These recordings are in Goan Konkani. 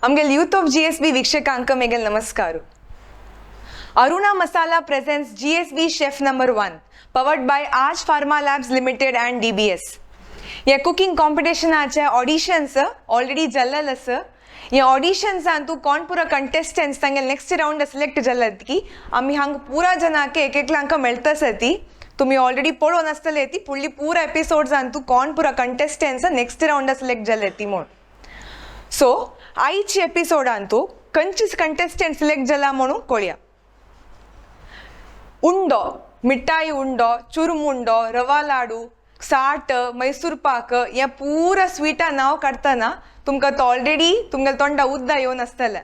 आमगेल यूथ ऑफ जीएसबी वीक्षकांक मेगेल नमस्कार. Aruna Masala presents GSB chef number 1, powered by Aaj pharma labs limited and DBS. हे कुकिंग कॉम्पिटिशनाचे ऑडिशन्स ऑलरेडी जाल्लेल आसा. हे ऑडिशन्सान तूं कोण पुरो कंटेस्टंट्स तांगे नेक्स्ट रावंड सिलेक्ट जाल्यात की आमी हांगा पुरा जनाक एक एकल्यांक मेळटा आसा. ती तुमी ऑलरेडी पळोवन आसतले ती फुडली पुरा एपिसोड्सान तूं कोण पुरा कंटेस्टंट्स नेक्स्ट रावंडा सिलेक्ट जाले ती म्हूण. सो आयच्या एपिसोडान तूं खंयचीच कंटेस्टंट सिलेक्ट जाला म्हणून कळया. उंडो, मिठाई उंडो, चुरमुंडो, रवा लाडू, साठ, मैसूर पाक हे पुरा स्विटा नांव काडटना तुमकां तो ऑलरेडी तुमगेल्या तोंडा उद्दा येवन आसतलें.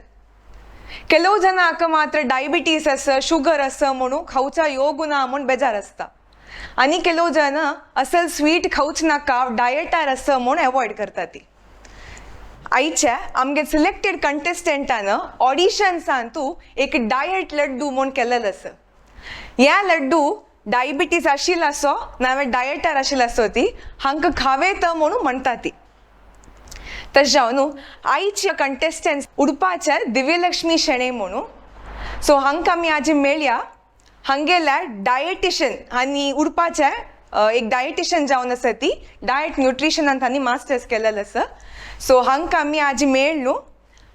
ಕೆಲವು ಜನ मात्र डायबिटीस आसा, शुगर आसा म्हणून खावच्या योग ना म्हूण बेजार आसता आनी ಕೆಲವು जन असल स्वीट खावच नाका, डायटार आसा म्हूण एवॉयड करता. ती आयच्या आमगे सिलेक्टेड कंटेस्टंटान ऑडिशन्सान तूं एक डायट लड्डू म्हूण केलेलो आसा. ह्या लड्डू डायबिटीज आशिल्लो आसो नाजाल्यार डायटार आशिल्लो आसो ती हांकां खावेत म्हणून म्हणटा ती. तशें जावन न्हू आयच्या कंटेस्टंट्स उडपाचे दिव्यलक्ष्मी शेणै म्हणून. सो हांकां आमी आजी मेळया. हांगेल्या डायटिशन आनी उडपाचे एक डायटिशन जावन आसा ती डायट न्युट्रिशनान तांणी मास्टर्स केलेलें आसा. सो हांकां आमी आजी मेळ न्हू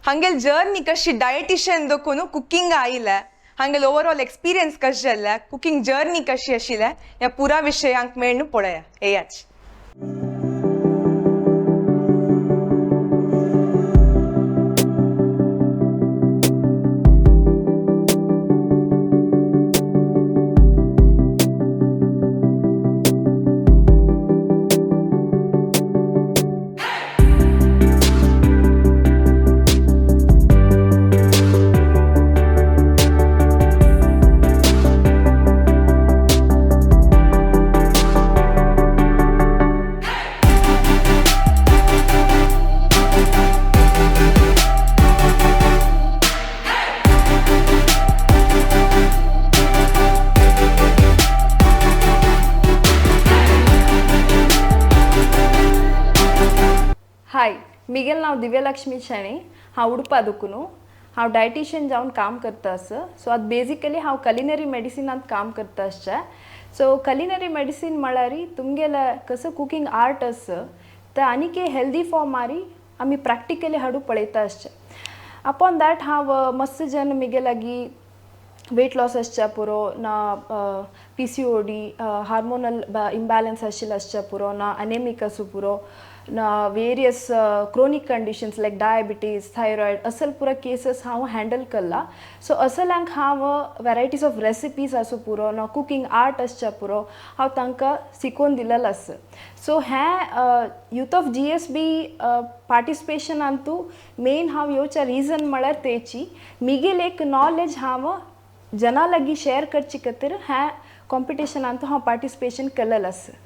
हांगेल जर्नी कशी डायटिशन देखून कुकिंगा आयल्या, हांगेल ओवरऑल एक्सपिरियन्स कशें जाल्लें, कुकिंग जर्नी कशी आशिल्लें, ह्या पुरा विशय हांकां मेळ्ळ पळया येयाच. हाय, मिगेल नांव दिव्यलक्ष्मी शेणी. हांव उडपा दुकुनू. हांव डायटिशियन जावन काम करता आसा. सो आतां बेजिकली हांव कलिनरी मेडिसिनांत काम करता आसचें. सो कलिनरी मेडिसीन म्हळ्यार तुमगेले कसो कुकींग आर्ट आसा ते आनीक हेल्दी फॉर्मारी आमी प्रॅक्टिकली हाडू पळयता आसचें. अपॉन that हांव मस्त जन मिगे लागीं वेट लॉस आसच्या पुरो ना, पीसीओडी, हार्मोनल इम्बॅलन्स आशिल्लें आसच्या पुरो ना, अनेमीक आसूं पुरो ना, various chronic conditions like diabetes, thyroid असल पुरो केसीस हांव हँडल करला. सो असल्यांक हांव वेरायटीज ऑफ रेसिपीज आसूं पुरो ना, कुकींग आर्ट आसच्या पुरो, हांव तांकां शिकोवन दिलेलें आसा. सो हें यूथ ऑफ जीएसबी पार्टिसिपेशनांतू मेन हांव येवच्या रिजन म्हळ्यार तेची मिगेल एक नॉलेज हांव जना लागीं शेअर करचे खातीर हें कॉम्पिटिशनांत हांव पार्टिसिपेशन केलेलें आसा.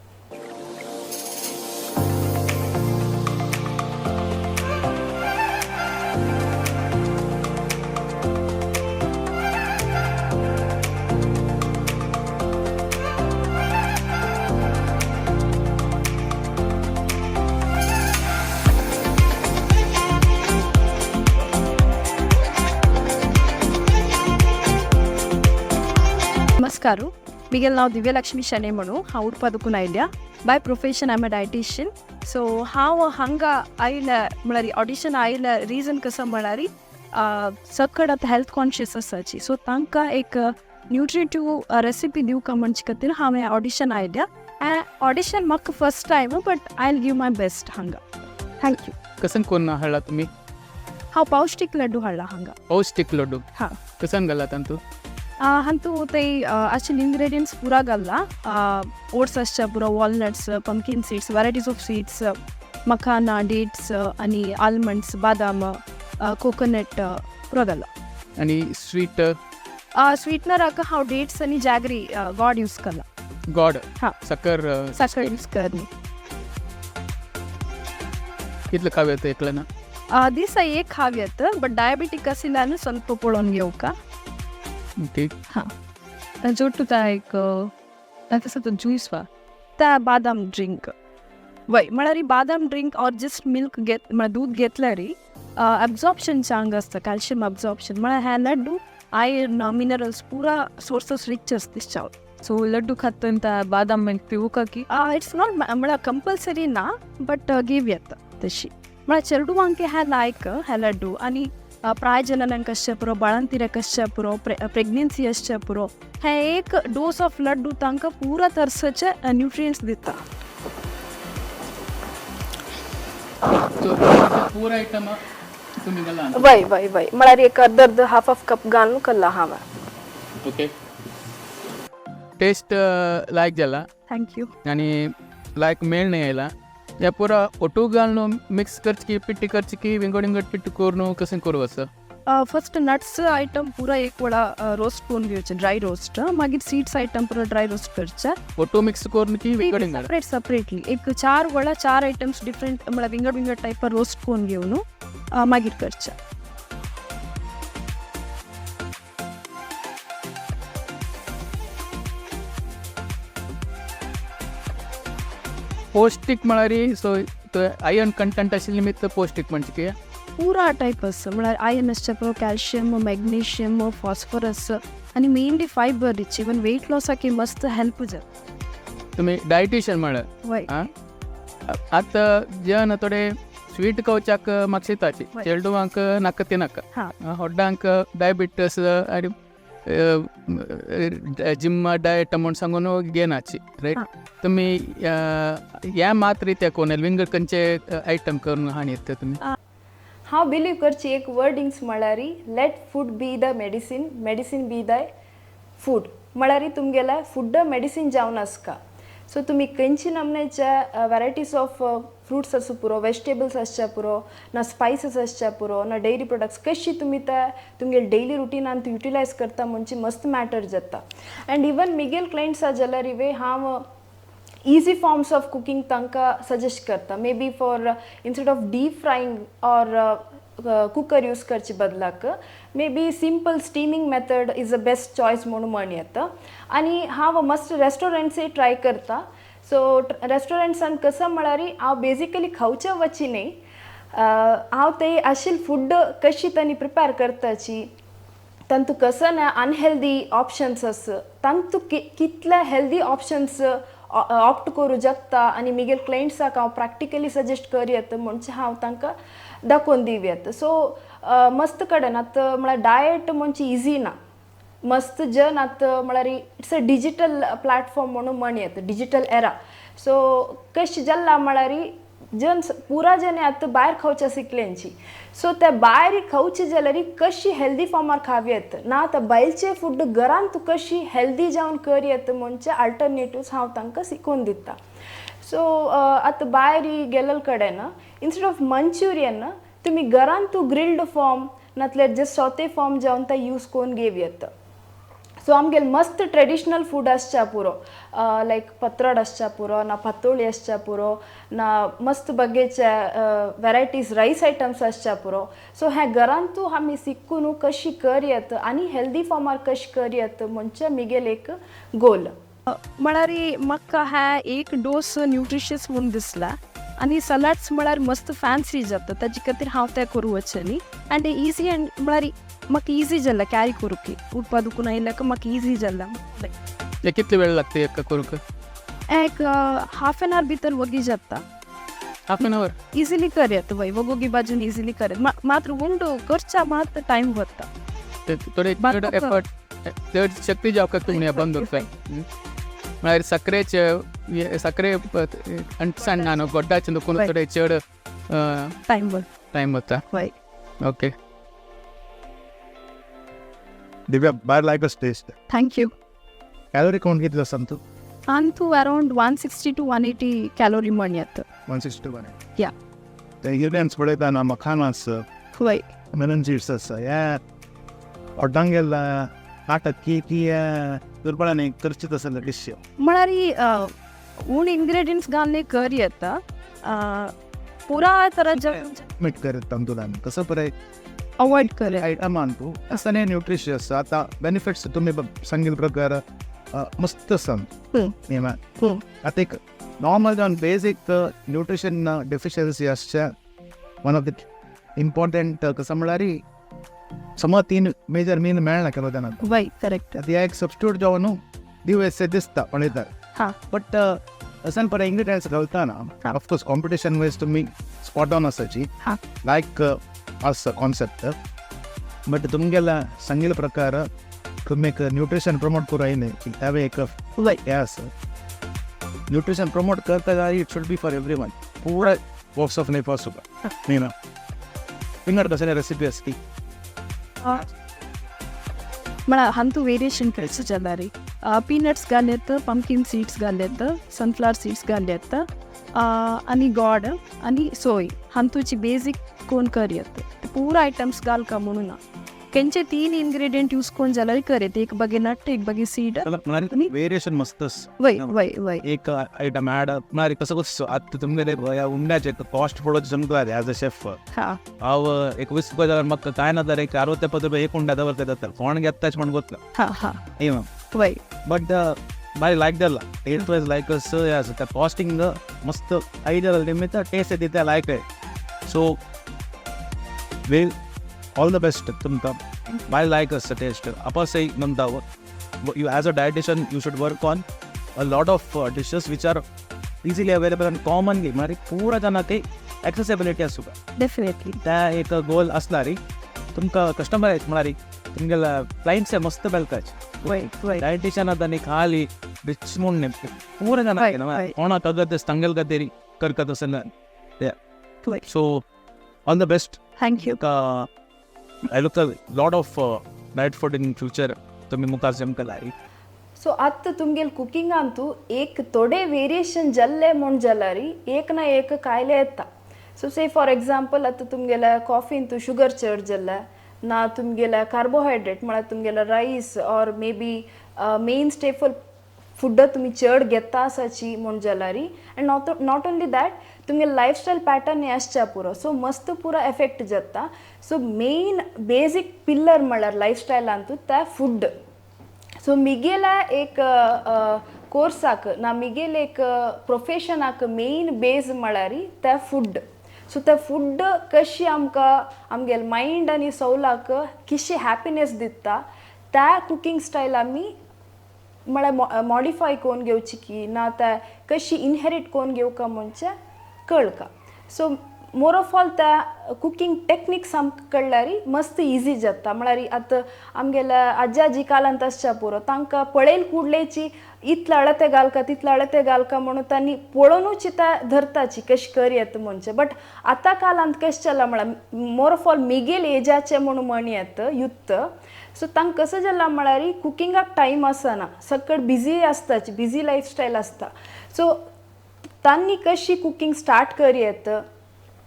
नमस्कार, मिगेल नांव दिव्यलक्ष्मी शणे म्हणू. हांव उडपा दुकून आयल्या. By profession I am a dietitian. So हांव हांगा आयल्या म्हळ्यार ऑडिशन आयल्या रिजन कसो म्हळ्यार सकड आतां हेल्थ कॉन्शियस आसाची. सो तांकां एक न्युट्रिटिव रेसिपी दिवका म्हणचे खातीर हांवें ऑडिशन आयल्या. ऑडिशन म्हाका first time, but I will give my best हांगा. Thank you. कसन कोण हाडला तुम्ही? हांव पौश्टीक लड्डू हाडला हांगा. पौष्टिक लड्डू? हां. कसन घाला तांतू? हांतू ते आशिल्ले इंग्रेडियंट्स पुरा घालला. ओट्स आसच्या पुरो, walnuts, pumpkin seeds, varieties of seeds, makhana, dates आनी आल्मंड्स, बादाम, कोकोनट पुरो घाला. आणि स्वीट? स्वीटनराक हांव डेट्स आनी जॅगरी गॉड यूज केला. गॉड? हां. साकर? साकर यूज करनी. कितलं खावे येतं एकल्यानं? दिसा एक खावयत, बट डायबिटीक आशिल्ल्यान ಸ್ವಲ್ಪ पळोवन घेवका. ओके. हां. ताजो ता एक तसो तो ज्यूस वा? त्या बादाम ड्रिंक वय, म्हळ्यार बादाम ड्रिंक ऑर जस्ट मिल्क घेत, म्हळ्यार दूद घेतल्यार अब्जॉर्प्शन चांग आसता, कॅल्शियम अब्जॉर्प्शन. म्हळ्यार हे लड्डू आयर्न मिनरल्स पुरा सोर्सस रिच आसता दिस चावल. सो लड्डू खात बादाम मिल्क पिवूका की? It's not म्हळ्यार कंपल्सरी ना, बट गिव येता तशी. म्हळ्यार चेडवांक हे लायक हे लड्डू आनी प्राय जनांक आसचे पुरो, बाळंतिऱ्याक आसचे पुरो, प्रेग्नन्सी आसचे पुरो, हे एक डोस ऑफ लड्डू तांकां पुरा तरसाचे न्युट्रियंट्स दिता. सो पूरा आयटम तुमी घाला? वय वय वय, म्हळ्यार एक अर्द अर्द हाफ हाफ कप घालून कल्ला हांवें. ओके, टेस्ट लायक जाला. Thank you. आनी लायक मेळ नाही आयला. हे पुरा ओटू घालून मिक्स करची की पिट्टी करची की विंगड विंगड पिट्टी करून कशें करूं आसा? फर्स्ट नट्स आयटम पुरा एक वडा रोस्ट करून घेवचे, ड्राय रोस्ट. मागीर सीड्स आयटम पुरा ड्राय रोस्ट करचे. ओटू मिक्स करून की विंगड विंगड? Separate separately. एक चार वडा चार आयटम्स डिफरंट, म्हळ्यार विंगड विंगड टायपार रोस्ट करून घेवन मागीर करचे. पौष्टीक म्हळ्यार सो आयर्न कंटेंट आशिल्ले निमित्त पौष्टीक म्हणजे की पुरा टायप आसा, म्हळ्यार आयर्न आसचे पुरो, कॅल्शियम, मॅग्नेशियम, फॉस्फरस आनी mainly fibre rich. Even weight लॉसाक मस्त हेल्प जाता. तुमी डायटिशियन म्हळ्यार वय. आं, आतां जन थोडे स्वीट खावच्याक मागशिताची, चेडवांक नाका ते नाका, व्हड्डांक डायबिटीस आनी जिम डायट म्हूण सांगून घेनाची, रायट? तुमी ह्या मात रित्या कोण विंगड खंयचे आयटम करून हाणी येता तुमी? हांव बिलीव करची एक वर्डिंग्स म्हळ्यार let food be the medicine, medicine be the food. म्हळ्यार तुमगेले फूड मेडिसीन जावन आसका. सो तुमी खंयची नमन्याच्या वरायटीज ऑफ फ्रुट्स आसूं पुरो, वेजिटेबल्स आसच्या पुरो, ना स्पायसीस आसच्या पुरो, ना डेयरी प्रोडक्ट्स, कशी तुमी ते तुमगेले डेली रुटीनान युटिलायज करता म्हणजे मस्त मॅटर जाता. अँड इवन मिगेल क्लायंट्स आसा जाल्यार इवे हांव इजी फॉर्म्स ऑफ कुकिंग तांकां सजेस्ट करता. Maybe for instead of deep frying or cooker use करचे बदलाक maybe simple steaming method is a best choice म्हणून म्हण येता. आनी हांव मस्त रेस्टॉरंट्सय ट्राय करता. सो रेस्टॉरंट्सान कसो म्हळ्यार हांव बेजिकली खावचे वची न्ही, हांव ते आशिल्ले फूड कशी तांणी प्रिपेर करताची, तांतू कसो ना अनहेल्दी ऑप्शन्स आसा, तांतू कितले हेल्दी ऑप्शन्स ऑप्ट करूं शकता आनी मिगेल क्लायंट्साक हांव प्रॅक्टिकली सजेस्ट कर येता म्हणजे हांव तांकां दाखोवन दिव येता. सो मस्त कडेन आतां म्हळ्यार डायट म्हणजे इजी ना, मस्त जन आतां म्हळ्यार it's a digital platform म्हणून म्हण येता, डिजीटल एरा. सो कशें जाल्लां म्हळ्यार जन पुरा जन आतां भायर खावच्या शिकल्यांची. सो ते भायर खावचे जाल्यार कशी हेल्दी फॉर्मार खाव येता, ना आतां भायलचे फूड घरान तूं कशी हेल्दी जावन कर येता म्हणजे अल्टरनेटिव्स हांव तांकां शिकोवन दिता. सो आतां भायर गेल्ले कडेन इन्स्टेड ऑफ मंचुरियन तुमी घरान तूं ग्रिल्ड फॉर्म नातल्यार जस्ट सोते फॉर्म जावन ते यूज करून घेव येता. सो आमगेले मस्त ट्रेडिशनल फूड आसच्या पुरो, लायक पत्रड आसच्या पुरो, ना पातोळी आसच्या पुरो, ना मस्त बगेचे वेरायटीज रायस आयटम्स आसच्या पुरो. सो हें घरांतू आमी शिकून कशी कर येता आनी हेल्दी फॉर्मार कशी कर येता म्हणजे मिगेल एक गोल. म्हळ्यार म्हाका हें एक डोस न्युट्रिशियस म्हूण दिसला आनी सलाड्स म्हळ्यार मस्त फॅन्सी जाता, ताजे खातीर हांव तें करूं वचें न्ही. आनी इजी अँड म्हळ्यार म्हाका इजी जाला कॅरी करूंक, उठपा दुखून आयिल्ल्याक म्हाका इजी जाला. हे कितले वेळ लागता एक करूंक? एक हाफ एन our भितर वगी जाता. Half an our? Easily कर येता वय, वगोगी बाजून इजिली कर, मात्र उंडो करच्या मात टायम वता. थोडे चड एफर्ट, चड शक्ती जावपाक तुमी बंद जाय. म्हळ्यार साकरेचे साकरे अंटसाण ना न्हू, गोड्डाचें दुखून थोडे चड टायम वता. टायम वता. वय. ओके. दिव्या, भायर लायकच test. Thank you. Calorie count कितलो आसा तूं? अंतू अरावंड 160 टू 180 कॅलोरी म्हण येता. 160 1. या. ते इंग्रिडियंट्स पळयता ना, मखाना आसा, वय, मेलन सीड्स आसा, ह्या हॉटांक गेला नाटक की की दुर्बळांनी करचीत आसले डिश. म्हळ्यार उण इंग्रेडियंट्स घालून कर येता पुरा तरा मीठ करत तांदूळान कसं बरें अवॉयड कर आयटम तूं आसतना न्युट्रिशियस. आतां बेनिफिट्स तुमी सांगिल्ले प्रकार मस्त आसा नेमा. आतां एक नॉर्मल जावन बेजीक न्युट्रिशन डिफिशियन्सी आसच्या वन ऑफ the इम्पॉर्टंट कसं म्हळ्यार समज तीन मेजर मीन मेळना केलो तेन्ना वय करेक्ट. आतां एक सबस्टिट्यूट जावन न्हू दिवं दिसता पळयतात. हां. बट असन पर इंग्रिडियंट्स घालता ना, ऑफकोर्स कॉम्पिटिशन वायज तुमी स्पॉट ऑन आसाची. हां. लायक आसा कॉन्सेप्ट, बट तुमगेला सांगिल्ले प्रकार तुमी एक न्यूट्रिशन प्रमोट करून आयले हांवें एक वय हें आसा. न्यूट्रिशन प्रमोट करता जाल्यार it should be for every one, पुरा वॉक्स ऑफ लायफ आसूं न्ही ना. विंगड कसले रेसिपी आसती? म्हळ्यार हांतू वेरिएशन करचें जाल्यार पीनट्स घाल येता, पंपकीन सीड्स घाल येता, सनफ्लावर सीड्स घाल येता आनी गॉड आनी सोय हांतूची बेजीक कोण कर येता. पुरा आयटम्स घालका म्हणून ना, केंचे तीन इन्ग्रेडियंट यूज कोण जाल्यार कर येता, एक बगे नट, एक बगे सीड. म्हळ्यार वेरिएशन मस्त. वय वय वय. एक आयटम ॲड म्हळ्यार कसं कसं आतां तुमगेले ह्या उंड्याचे कॉस्ट पळोवचें समजा ॲज अ शेफ. हां. हांव एक 20 रुपया जाल्यार म्हाका कांय ना जाल्यार एक 60 रुपया एक उंडा दवरता जाता, कोण घेता म्हण गोतला. हां हां. एवं वय. बट बाय लायक जाला टेस्ट वायज लायक हें आसा त्या कॉस्टिंग मस्त आयडिया निमित्त टेस्ट येता लायक आहे. So well all the best तुमकां, बाय लायक आसता टेस्ट अपासय म्हणटा. You as a dietitian you should work on a lot of dishes which are easily available and commonly, म्हळ्यार पुरा जाणांक एक्सेसिबिलिटी आसूं. डेफिनेटली. त्या एक गोल असणार तुमकां कस्टमर म्हळ्यार तुमगेल्या क्लायंट्स मस्त मेळटाचे. वय वय. डायटिशियन आतां न्ही खाली रिच म्हूण पुरा जाणां कोणाक अगत तांगेल खातीर करता तशें ना. So all the best. Thank you. I look a lot of diet food in future तुमी मुखार जमकला. सो आतां तुमगेले कुकिंगांतू एक थोडे वेरिएशन जाल्ले म्हूण जाल्यार एक ना एक कायले येता. सो से फॉर एग्जाम्पल आतां तुमगेल्या कॉफीन शुगर चड जाल्या ना, तुमगेल्या कार्बोहायड्रेट म्हळ्यार तुमगेलो rice or may be main staple food तुमी चड घेता आसाची म्हूण जाल्यार, एंड not only that तुमगे लायफस्टायल पॅटर्न हें आसच्या पुरो, सो मस्त पुरो एफेक्ट जाता. सो मेन बेजीक पिल्लर म्हळ्यार लायफस्टायलांतू त्या फूड. सो मिगेल्या एक कोर्साक ना मिगेले एक प्रोफेशनाक मेन बेज म्हळ्यार त्या फूड. सो त्या फूड कशी आमकां आमगेले मायंड आनी सोलाक किशी हॅपिनेस दिता त्या कुकींग स्टायल आमी म्हळ्यार मॉडिफाय करून घेवची की ना त्या कशी इनहेरीट करून घेवका म्हणचे कळका. सो मोर ऑफ ऑल त्या कुकींग टेक्निक्स आमकां कळ्ळ्यार मस्त इजी जाता. म्हळ्यार आतां आमगेल्या आजी आजी कालांत आसच्या पुरो तांकां पळयल कुडलेची इतले अळते घालका तितले अळते घालका म्हणून तांणी पळोवनूच त्या धरताची कशी कर येता म्हणचे. बट आतां कालांत कशें जालां म्हळ्यार मोर ऑफ ऑल मिगेल एजाचे म्हणून म्हण येता युथ. सो तांकां कसं जालां म्हळ्यार कुकिंगाक टायम आसना, सकट बिजी आसताची, बिजी लायफस्टायल आसता. सो तांणी कशी कुकींग स्टार्ट कर येता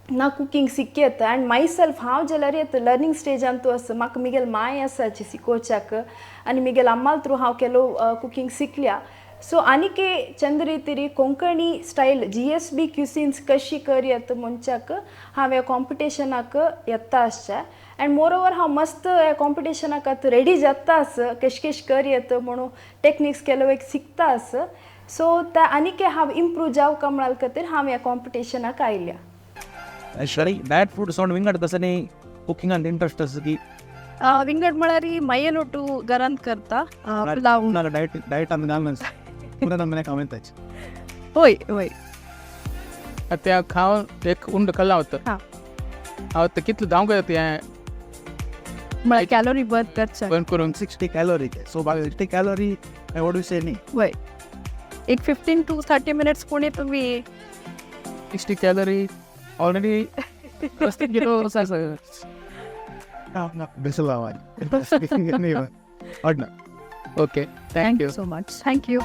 ना कुकींग शिक येता. अँड my self हांव जाल्यार येता लर्नींग स्टेजान तूं आसा, म्हाका मिगेल मांय आसाची शिकोवच्याक आनी मिगेल अम्माल थ्रू हांव केलो कुकींग शिकल्या. सो आनीक Chand रितीरी Konkani style GSB cuisines कशी कर येता म्हणच्याक हांव ह्या कॉम्पिटिशनाक येता आसचें. अँड मोर ओवर हांव मस्त ह्या कॉम्पिटिशनाक आतां रेडी जाता आसा, कश कश कर येता म्हणून टेक्निक्स केलो एक शिकता आसा. सो त्या आनीक हांव इम्प्रूव जावका म्हळ्या खातीर हांव ह्या कॉम्पिटिशनाक आयल्या. शरी डायट फूड सोड विंगड तसं न्ही कुकिंगान इंट्रस्ट आसा की विंगड म्हळ्यार मयेल ओटू घरांत करता पुलाव. डायट डायट आमी घालना पुरा नमने कामेताच. होय होय. आतां खावन एक उंड खाल्ला होतं. हां. हांव ते कितलें धांवंक येता हें म्हळ्यार कॅलोरी बर्न करच्या बर्न करून 60 कॅलोरी, सो 60 कॅलोरी काय व्हड विशय न्ही. वय एक 15 to 30 minutes कोणी तुम्ही 60 कॅलरी ऑलरेडी 35 किलो आसा. बेसल आवाज. Okay, thank you so much. Thank you.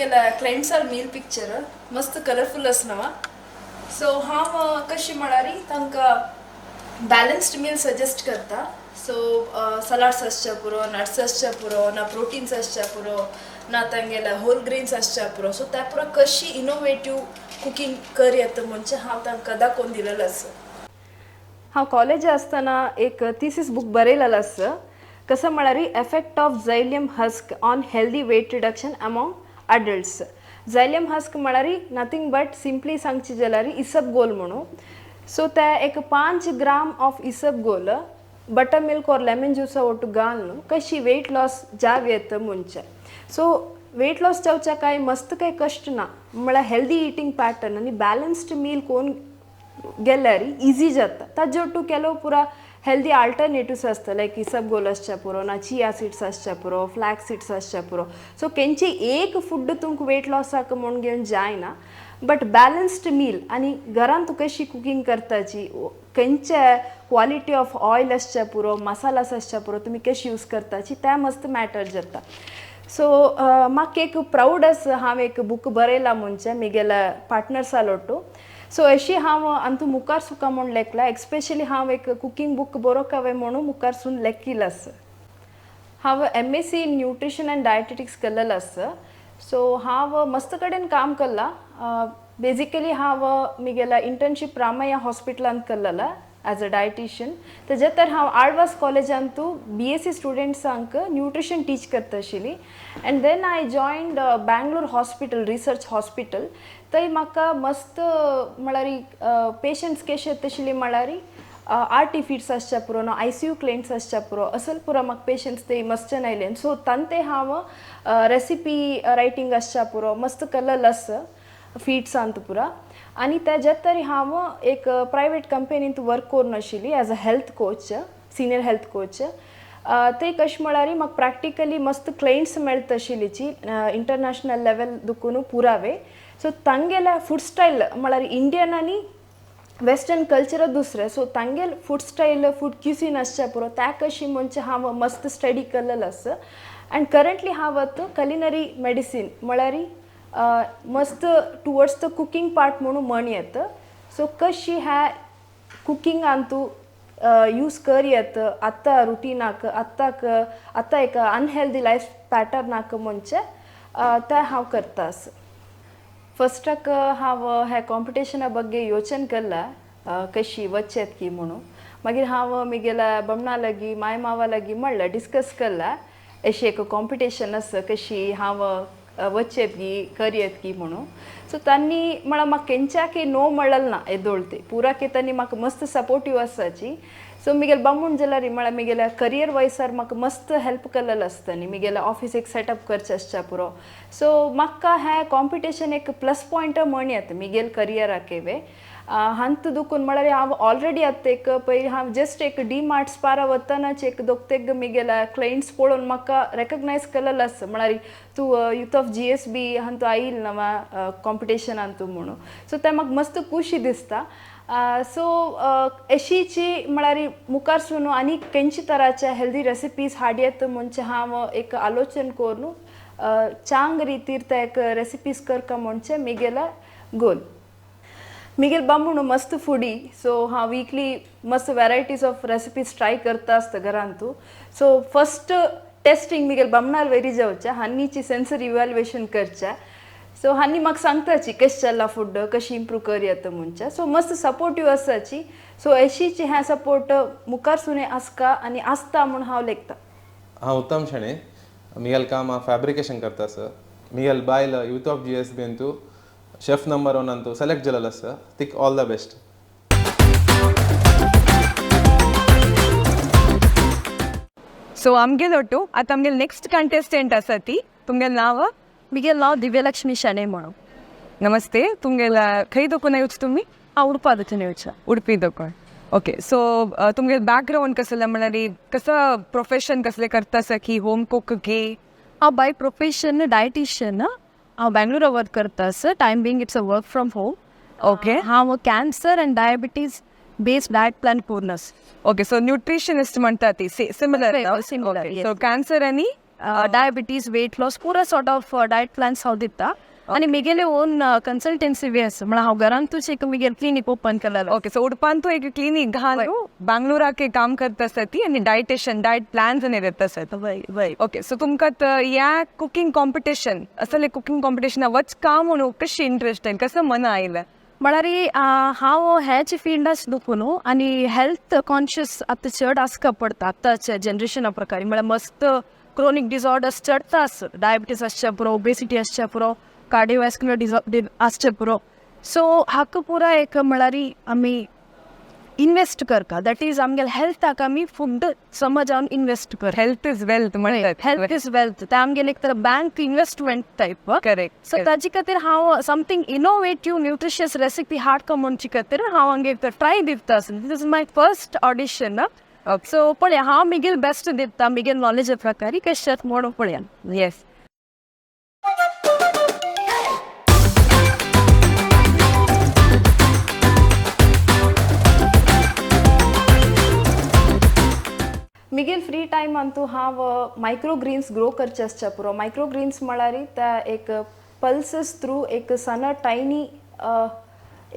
मिगेल क्लायंट्सार मील पिक्चर मस्त कलरफुल आसनवा. सो हांव कशी म्हळ्यार तांकां बॅलन्स्ड मील सजेस्ट करता. सो सलाड्स आसच्या पुरो, नट्स आसच्या पुरो, ना प्रोटीन्स आसच्या पुरो, ना तांगेले होल ग्रेन्स आसच्या पुरो. सो त्या पुरो कशी इनोवेटीव कुकींग कर येता म्हणजे हांव तांकां दाखोवन दिलेलो आसा. हांव कॉलेज आसतना एक थिसीस बूक बरयलेलो आसा, कसं म्हळ्यार effect of psyllium husk on healthy weight reduction among adults. Psyllium husk म्हळ्यार नथींग बट सिंपली सांगची जाल्यार इसबगोल म्हणून. सो ते एक 5 gram of isabgol butter milk और लेमन ज्यूसा ಒಟ್ಟು घालून कशी वेट लॉस जाव येता म्हणचे. सो वेट लॉस जावच्या काय मस्त काय कश्ट ना, म्हळ्यार हेल्दी इटींग पॅटर्न आनी बॅलन्स्ड मील कोण गेल्यार इजी जाता. ताजे ಒಟ್ಟು ಕೆಲವು ಪೂರ हेल्दी आल्टरनेटिव्स आसता, लायक इसबगोल आसच्या पुरो, ना चिया सीड्स आसच्या पुरो, फ्लॅक्स सीड्स आसच्या पुरो. सो केंची एक फूड तुमकां वेट लॉसाक म्हूण घेवन जायना, बट बॅलन्स्ड मील आनी घरान तूं कशी कुकींग करताची, खंयचे क्वॉलिटी ऑफ ऑयल आसच्या पुरो, मसालास आसच्या पुरो, तुमी कशी यूज करताची त्या मस्त मॅटर जाता. सो म्हाका एक प्रावड आसा हांव एक बूक बरयला म्हणजे म्हगेल्या पार्टनर्सा लोटू. सो अशी हांव अंतू मुखार सुका म्हूण लेखला, एक्स्पेशली हांव एक कुकींग बूक बरोवंक हांवें म्हणून मुखारसून लेखिल्लो आसा. हांव MSc in nutrition and dietetics केल्लेलो आसा. सो हांव मस्त कडेन काम केलां. बेजिकली हांव म्हगेल्या इंटर्नशीप रामय्या हॉस्पिटलांत केल्लेला एज अ डायटिशियन. तेजे तर हांव आळवास कॉलेजांतू BSc स्टुडंट्सांक न्यूट्रिशन टीच करता आशिल्ली. And then I joined Bangalore hospital, research hospital. थंय म्हाका मस्त म्हळ्यार पेशंट्स कशे येता आशिल्ली म्हळ्यार आर टी फीड्स आसच्या पुरो, ना ICU clients आसच्या पुरो, असल पुरो म्हाका पेशंट्स ते मस्त आयले. सो तांते हांव रेसिपी रायटींग आसच्या पुरो मस्त केल्लेलो आसा फीड्सांत पुरा. आनी तेज्या तरी हांव एक प्रायवेट कंपनींत वर्क करून आशिल्ली as a health coach, senior health coach. ते कशें म्हळ्यार म्हाका प्रॅक्टिकली मस्त क्लायंट्स मेळटा आशिल्लीची इंटरनॅशनल लेवल दुकून पुरावे. सो तांगेले फूड स्टायल म्हळ्यार इंडियन आनी वेस्टर्न कल्चर दुसरें. सो तांगेल फूड स्टायल, फूड क्युसीन आसच्या पुरो त्या कशी म्हणजे हांव मस्त स्टडी केल्लेलो आसा. अँड करंटली हांव आतां कलिनरी मेडिसीन म्हळ्यार मस्त टुवर्ड्स the cooking part म्हणून म्हण येता. सो कशी ह्या कुकिंगान तूं यूज कर येता आतां रुटिनाक, आतांक आतां एक अनहेल्दी लायफ पॅटर्नाक म्हणजे तें हांव करता आसा. फस्टाक हांव ह्या कॉम्पिटिशना ಬಗ್ಗೆ ಯೋಚನೆ केला कशी वचेत की म्हणून. मागीर हांव म्हगेल्या बमणा लागीं, माय मावा लागीं म्हणलें, डिस्कस केला अशी एक कॉम्पिटिशन आसा, कशी हांव वचेत गी करयेत की म्हणून. सो तांणी म्हळ्यार म्हाका केंच्याकय नो म्हणलें ना येदोळ ते पुराके तांणी म्हाका मस्त सपोर्टीव आसाची. सो म्हगेले बामूण जाल्यार म्हळ्यार म्हगेल्या करियर वायसार म्हाका मस्त हेल्प केलेलो आसता न्ही, म्हगेल्या ऑफीस एक सेटअप करचें आसच्या पुरो. सो म्हाका हें कॉम्पिटिशन एक प्लस पॉयंट म्हण येता म्हगेले करियराक. हांत दुखून म्हळ्यार हांव ऑलरेडी आतां एक पळय हांव जस्ट एक डी मार्ट स्पारा वतनाच एक दोग तेग म्हगेल्या क्लायंट्स पळोवन म्हाका रेकग्नायज केलेलो आसा, म्हळ्यार तूं युथ ऑफ GSB हांतू आयल नवा कॉम्पिटिशनान तूं म्हणून. सो तें म्हाका मस्त खुशी दिसता. सो अशीची म्हळ्यार मुखार सून आनी खंयचे तराचे हेल्दी रेसिपीज हाडयेत म्हणजे हांव एक आलोचन करून चांग रितीर ते एक रेसिपीज करका म्हणजे म्हगेलो गोल. म्हगेल बामूण मस्त फुडी. सो हांव वीकली मस्त वॅरायटीज ऑफ रेसिपीज ट्राय करता आसता घरांतू. सो फस्ट टेस्टिंग म्हगेल बामणार वेरी जावचें, हांनीची सेन्सरी इव्हॅल्युएशन करचें. सो हांनी म्हाका सांगताची कशें चल्ला फूड, कशी इम्प्रूव कर येता म्हणचें. सो मस्त सपोर्टीव आसाची. सो अशीची हें सपोर्ट मुखार सुने आसका आनी आसता म्हूण हांव लेखता. हांव उत्तम शेणे, मिगेल काम हांव फॅब्रिकेशन करता सर. मिगेल बायल यूथ ऑफ GSB अंतू शेफ नंबर 1 अंतू सेलेक्ट जालेलो आसा. तिक ऑल the best. So आमगेलो ಒಟ್ಟು आतां आमगेले नेक्स्ट कंटेस्टंट आसा ती. तुमगेलें नांव? म्हगेलें नांव दिव्यलक्ष्मी शणै म्हणून. नमस्ते. तुमगेला खंय दोकून येवच तुमी? हांव उडपा दोतून येवचें. उडपी दोकोण. ओके, सो तुमगे बॅकग्रावंड कसलें, म्हणल्यार कसं प्रोफेशन कसलें करता आसा की होम कुक की? हांव बाय प्रोफेशन डायटिशियन. हांव बेंगळुरा वर्क करता आसा. Time being it's a work from home. हांव cancer and diabetes based diet plan करून आसा. ओके, सो न्यूट्रिशनिस्ट म्हणटा ती similar? Similar, yes. So cancer आनी डायबिटीज, वेट लॉस पुरा सॉर्ट ऑफ डायट प्लॅन्स हांव दिता आनी मेगेले ओन कन्सल्टन्सी बी आसा, म्हळ्यार हांव घरांतूच एक मिगेल क्लिनीक ओपन केलेलो. ओके, सो उडपांतू एक क्लिनीक घालू बांगलोराक काम करता आसा ती आनी डायटिशन डायट प्लॅन्स आनी दिता आसा. वय वय. ओके, सो तुमकां ह्या कुकींग कॉम्पिटिशन असले कुकींग कॉम्पिटिशन वच का म्हणून कशी इंट्रस्ट आयली, कसं मन आयलें? म्हळ्यार हांव ह्याच फिल्डाच दुखून न्हू आनी हेल्थ कॉन्शियस आतां चड आसका पडटा आतांच्या जनरेशना प्रकारे. म्हळ्यार मस्त क्रोनीक डिसऑर्डर्स चडता आस, डायबिटीज आसच्या पुरो, ओबेसिटी आसच्या पुरो, कार्डियोवॅस्क्युलर डिसऑर्डर आसचे पुरो. सो हाका पुरा एक म्हळ्यार आमी इन्वेस्ट करता, that is आमगेले हेल्थाक आमी फूड समजावन इन्वेस्ट कर. हेल्थ is wealth म्हणतात. हेल्थ is wealth, ते आमगेले एक तर bank investment type. Correct. So ताजे खातीर हांव समथींग इनोवेटीव न्यूट्रिशियस रेसिपी हाडका म्हणचे खातीर हांव हांगे ट्राय दिता. This is my first audition. So पळया हांव मिगेल बेस्ट दिता मिगेल नॉलेज प्रकारी कशें म्हणून पळया. येस. मिगेल फ्री टायम अंतू हांव मायक्रो ग्रीन्स ग्रो करचे आसच्या पुरो. मायक्रो ग्रीन्स म्हळ्यार त्या एक पल्सस थ्रू एक सन टायनी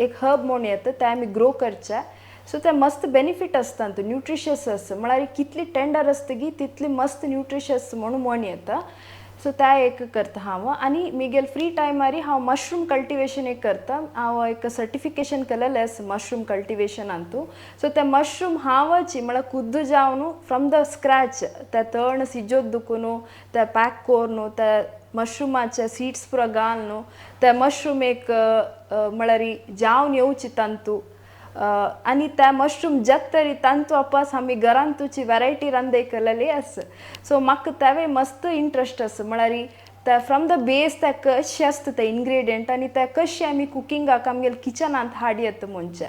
एक हर्ब म्हूण येता, ते आमी ग्रो करचे. सो ते मस्त बेनिफीट आसता, न्यूट्रिशियस आसता, म्हळ्यार कितली टेंडर आसता गी तितली मस्त न्यूट्रिशियस म्हणून म्हण येता. सो त्या एक करता हांव. आनी मिगेल फ्री टायमार हांव मशरूम कल्टिवेशन एक करता. हांव एक सर्टिफिकेशन केलेलें आसा मशरूम कल्टिवेशनांतू. सो ते मशरूम हांवची म्हळ्यार खुद्द जावन फ्रॉम the scratch ते तण सिजोत दुखून ते पॅक करून ते मशरूमाचे सीड्स पुरा घालून ते मशरूम एक म्हळ्यार जावन येवची तांतू आनी त्या मशरूम जात तरी तांतू आपास आमी घरांतूची वेरायटी रांदय केलेली आसा. सो म्हाका तेवूय मस्त इंट्रस्ट आसा, म्हळ्यार ते फ्रॉम the base ते कशें आसता ते इन्ग्रेडियंट आनी ते कशें आमी कुकिंगाक आमगेले किचनांत हाड येता म्हणचे.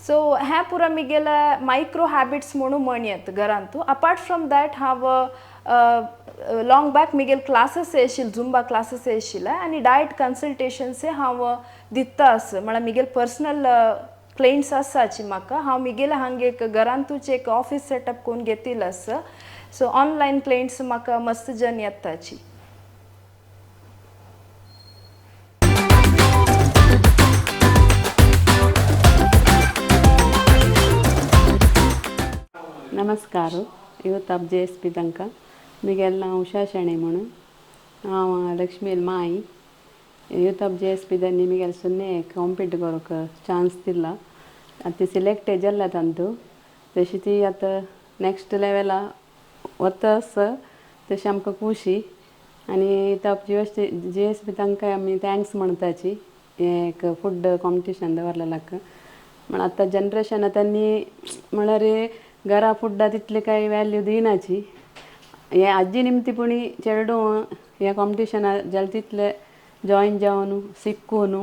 सो हें पुरा मिगेले मायक्रो हॅबिट्स म्हणून म्हण येता घरांतू. अपार्ट फ्रॉम that हांव लॉंग बॅक मिगेल क्लासीस आशिल्ले, झुंबा क्लासीस आशिल्ले आनी डायट कन्सल्टेशन्स हांव दिता आसा. म्हळ्यार मिगेल पर्सनल क्लायंट्स आसाची म्हाका, हांव मिगेले हांगा एक घरांतूच एक ऑफीस सेटअप करून घेतिल्लो आसा. सो ऑनलायन क्लायंट्स म्हाका मस्त जन येताची. नमस्कार, youth of J S P तांकां. मिगेल नांव उषा शेणै म्हणून, हांव लक्ष्मील माई. Youth of J S P त्यांनी मिगेल सुन्ने कॉम्पीट करूंक चान्स दिला. आतां ती सिलेक्ट जाल्ल्या तांतू, तशी ती आतां नेक्स्ट लेवला वता आसा, तशी आमकां खुशी. आनी youth of G S P तांकां आमी thanks म्हणताची, हें एक फूड कॉम्पिटिशन दवरलें. म्हण आतां जनरेशन त्यांनी म्हळ्यार घरा फुड्डा तितली कांय व्हॅल्यू दिनाची. हें आजी निमती पुणी चेडूं ह्या कॉम्पिटिशना जालें तितले जॉयन जावन शिकून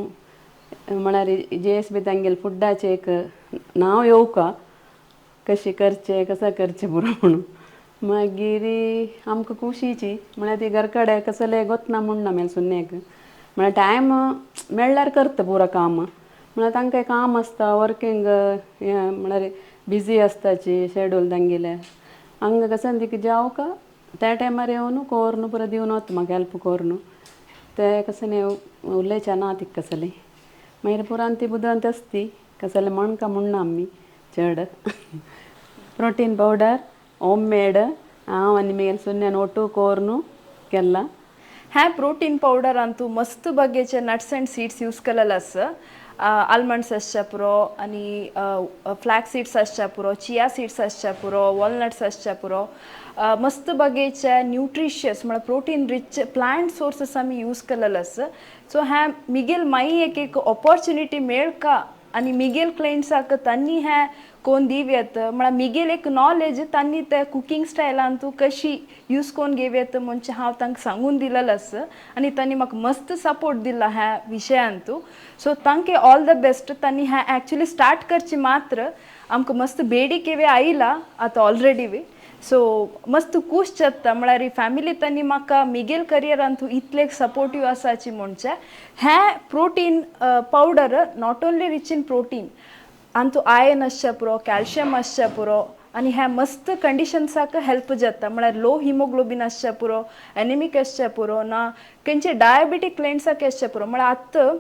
म्हळ्यार जे एस बी तांगेले फुड्डाचें एक नांव येवका, कशें करचें कसो करचें पुरो म्हणून. मागीर आमकां खुशीची म्हळ्यार ती घर कडेन कसलें गोतना म्हणना मेल सुन्नेक, म्हळ्यार टायम मेळ्ळ्यार करता पुरो काम. म्हळ्यार तांकां काम आसता, वर्किंग हें म्हळ्यार बिजी आसताची शेड्यूल तांगेलें. हांगा कसो तिका जावका त्या टायमार येवन कोरून पुरो दिवन वता म्हाका हेल्प करून. ते कसं न्ही उलयच्या ना तिका कसलें, मागीर पुरान ती बुदवंत आसती कसलें म्हणका म्हणना आमी चड. प्रोटीन पावडर होम मेड हांव आनी मागीर सुन्यान ओटू कोरून केला. हें प्रोटीन पावडरांतू मस्त बगेचे नट्स अँड सीड्स यूज केलेले आसा. आल्मंड्स आसच्या पुरो आनी फ्लॅक्स सीड्स आसच्या पुरो, चिया सीड्स आसच्या पुरो, वॉलनट्स आसच्या पुरो, मस्त बगेचे न्यूट्रिशियस म्हळ्यार प्रोटीन रिच प्लांट सोर्सीस आमी यूज केलेले आसा. सो हें मिगेल माई एक एक ऑपॉर्च्युनिटी मेळका आनी मिगेल क्लायंट्साक तांणी हें कोन दिव येता, म्हळ्यार मिगेल एक नॉलेज तांणी ते कुकींग स्टायलान तूं कशी यूज कोन घेव येता म्हणजे हांव तांकां सांगून दिलेलें आसा आनी तांणी म्हाका मस्त सपोर्ट दिला ह्या विशयान तूं. सो तांकां ऑल the best. तांणी हें एक्चुली स्टार्ट करचें मात्र आमकां मस्त बेडीक वे आयला आतां ऑलरेडी वे. सो मस्त खूश जाता, म्हळ्यार फॅमिली तांणी म्हाका मिगेल करियरान तूं इतले सपोर्टीव आसाची म्हणचे. हें protein powder not only rich in protein, आनी तूं आयर्न आसचें पुरो, कॅल्शियम आसचें पुरो, आनी ह्या मस्त कंडिशन्साक हेल्प जाता. म्हळ्यार लो हिमोग्लोबीन आसचें पुरो, एनिमीक आसचें पुरो, ना खंयचे डायबिटीक क्लायंट्साक आसचें पुरो. म्हळ्यार आतां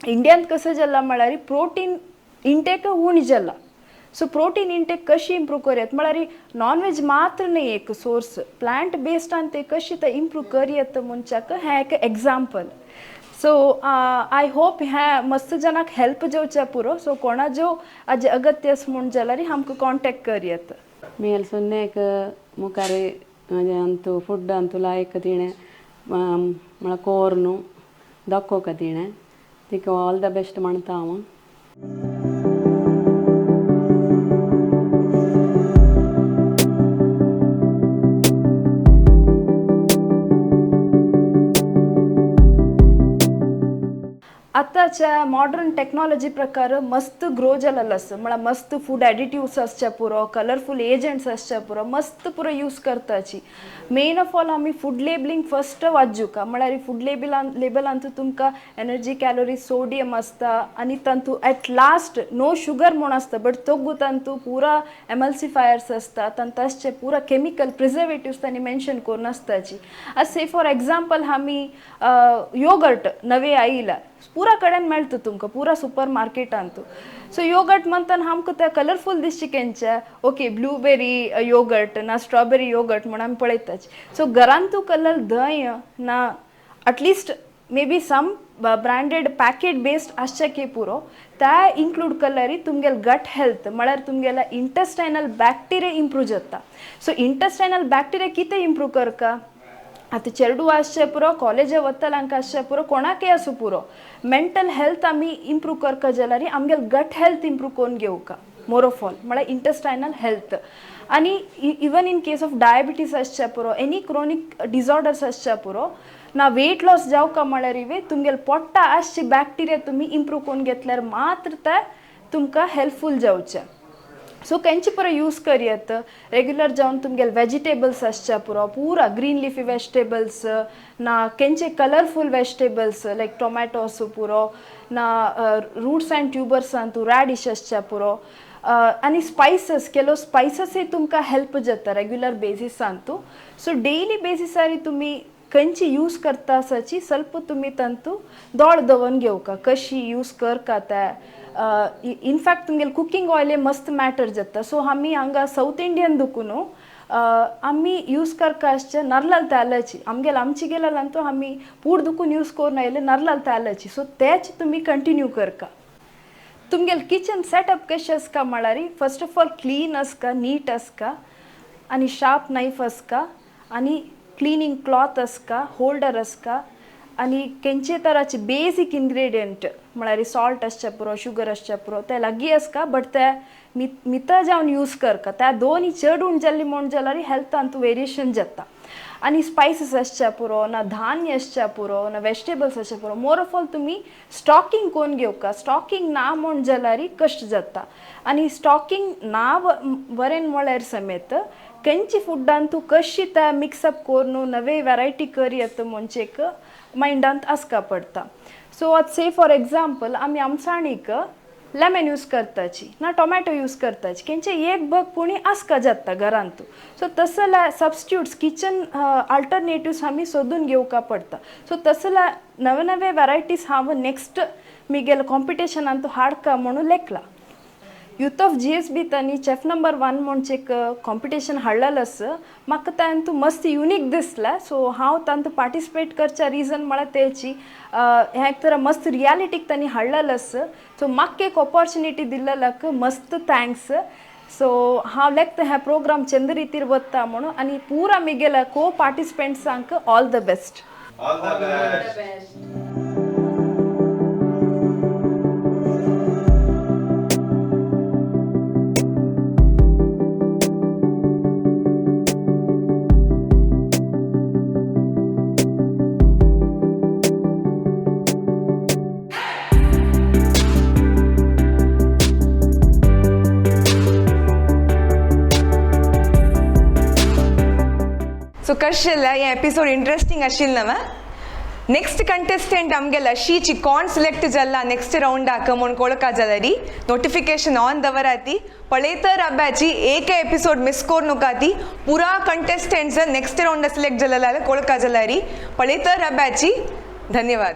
इंडियांत कसं जाला म्हळ्यार प्रोटीन इंटेक उणी जाला. सो प्रोटीन इंटेक कशी इम्प्रूव करयत म्हळ्यार नॉन वेज मात्र न्ही एक सोर्स, प्लांट बेस्डान ते कशी ते इम्प्रूव करयत मनशाक हें एक एग्जाम्पल. सो I hope हें मस्त जणांक हेल्प जावचें पुरो. सो कोणा जो आज अगत्य आसा म्हूण जाल्यार आमकां कॉन्टेक्ट करयत. मिगेल सुन्नेक मुखार अंतू फुड अंतू लायक तिणें म्हळ्यार कोर्नु दाखोवका तिणें तिका ऑल the best म्हणटा हांव. आतांच्या मॉडर्न टॅक्नॉलॉजी प्रकार मस्त ग्रो जालेलो आसा. म्हळ्यार मस्त फूड एडिटिव्स आसचे पुरो, कलरफूल एजंट्स आसचे पुरो, मस्त पुरो यूज करताची. मेन ऑफ ऑल आमी फूड लेबलिंग फस्ट वाचूका. म्हळ्यार फूड लेबलांत तुमकां एनर्जी, कॅलोरी, सोडियम आसता आनी तांतू एट लास्ट नो शुगर म्हूण आसता, बट तोगू तांतू पुरा एमल्सिफायर्स आसता, तांचे पुरा केमिकल प्रिजर्वेटिव्स तांणी मेन्शन करून आसताची. आतां से फॉर एग्जाम्पल आमी योगर्ट नवे आयला पुरा कडेन मेळटा तुमकां पुरा सुपर मार्केटांत. सो योगर्ट म्हणटाना आमकां ते कलरफूल दिसचे केंचे, ओके ब्लूबेरी योगर्ट ना स्ट्रॉबेरी योगर्ट म्हूण आमी पळयताच. सो घरांतू कलर धंय ना at least may be some branded packet based आसचे की पुरो त्या इन्क्लूड केल्यार तुमगेले गट हेल्थ म्हळ्यार तुमगेले इंटेस्टायनल बॅक्टेरिया इम्प्रूव जाता. सो इंटेस्टायनल बॅक्टेरिया कितें इम्प्रूव करता, आतां चेडू आसचें पुरो, कॉलेजा वतल्यांक आसचें पुरो, कोणाकय आसूं पुरो, मेंटल हेल्थ आमी इम्प्रूव करता जाल्यार आमगेले गट हेल्थ इम्प्रूव करून घेवका मोर ऑफ ऑल म्हळ्यार इंटेस्टायनल हेल्थ. आनी even in case of diabetes आसचें पुरो, एनी क्रोनीक डिसऑर्डर्स आसचें पुरो, ना वेट लॉस जावका म्हळ्यार इवे तुमगेले पोट्टा आसची बॅक्टेरिया तुमी इम्प्रूव करून घेतल्यार मात्र ते तुमकां हेल्पफूल जावचें. सो केंचे पुरो यूज करयत रेगुलर जावन तुमगेले वेजिटेबल्स आसचे पुरो, पुरा ग्रीन लिफी वेजिटेबल्स ना केंचे कलरफूल वेजिटेबल्स लायक टोमॅटो आसूं पुरो, ना रूट्स अँड ट्युबर्सांतू रॅडिश आसचे पुरो, आनी स्पायसस केलो स्पायससय तुमकां हेल्प जाता रेगुलर बेजिसांतू. सो डेली बेजिसार तुमी खंयची यूज करता आसाची स्वल्प तुमी तांतू दोळ दवरून घेवका कशी यूज करका ते. इनफॅक्ट तुमगेले कुकींग ऑयल मस्त मॅटर जाता. सो आमी हांगा सावथ इंडियन दुकून आमी यूज करता आसचे नारलाल तेलाची, आमगेले आमचे गेल्यार आमी पूड दुकून यूज करून आयले नारलाल तेलाची. सो तेच तुमी कंटिन्यू करका. तुमगेले किचन सेटअप कशें आसता म्हळ्यार फर्स्ट ऑफ ऑल क्लीन आसता, नीट आसता आनी शार्प नायफ आसता आनी क्लिनींग क्लॉथ आसता, होल्डर आसता आनी खंयचे तराचे बेजीक इन्ग्रेडियंट म्हळ्यार सॉल्ट आसचें पुरो, शुगर आसचें पुरो, ते लागीं आसता बट ते मिता जावन यूज करता. त्या दोनी चड उण जाल्ली म्हूण जाल्यार हेल्थांत वेरिएशन जाता. आनी स्पायसीस आसचें पुरो, ना धान्य आसचें पुरो, ना वेजिटेबल्स आसचें पुरो. मोर ऑफ ऑल तुमी स्टॉकिंग करून घेवका. स्टॉकिंग ना म्हूण जाल्यार कश्ट जाता. आनी स्टॉकिंग ना बरें म्हळ्यार समेत खंयची फुडान तूं कशी ते मिक्सअप करून नवे वेरायटी करयत म्हणचेक मायंडांत आसका पडटा. सो आतां से फॉर एग्जाम्पल आमी आमसाणीक लेमन यूज करताची ना टोमॅटो यूज करताची, खंयचे एक बग पुणी आसका जाता घरांत. सो तसल्या सबस्टिट्यूट्स किचन अल्टरनेटिव्स आमी सोदून घेवका पडटा. सो तसल्या नवे नवे वेरायटीज हांव नेक्स्ट मिगेले कॉम्पिटिशनांत हाडका म्हणून लेखला. यूथ ऑफ GSB तांणी शेफ नंबर 1 म्हणचे एक कॉम्पिटिशन हाडलेलें आसा. म्हाका तांतू मस्त युनीक दिसलें. सो हांव तांतू पार्टिसिपेट करच्या रिजन म्हळ्यार तेची हें एक तर मस्त रियालिटीक तांणी हाडलेलें आसा. सो म्हाका एक ऑपॉर्चुनिटी दिल्लेल्याक मस्त thanks. सो हांव लेखता हें प्रोग्राम चंद रितीर वता म्हणून आनी पुरा मिगेल्या को पार्टिसिपेंट्सांक all the best. All the best. So कशें जालें हें एपिसोड इंट्रस्टींग आशिल्लें ना? ನೆಕ್ಸ್ಟ್ ಕಂಟೆಸ್ಟೆಂಟ್ आमगेला शीची कोण सिलेक्ट जाल्ला ನೆಕ್ಸ್ಟ್ ರೌಂಡಾಕ म्हूण कोळका जाल्यारी नोटिफिकेशन ऑन दवराती. पळयतर अब्याची एक एपिसोड मिस कोरनुकाती. पुरा कंटेस्टंट्स नेक्स्ट राउंड सिलेक्ट जाल्ला कोळका जाल्यारी पळयतर अब्याची. धन्यवाद.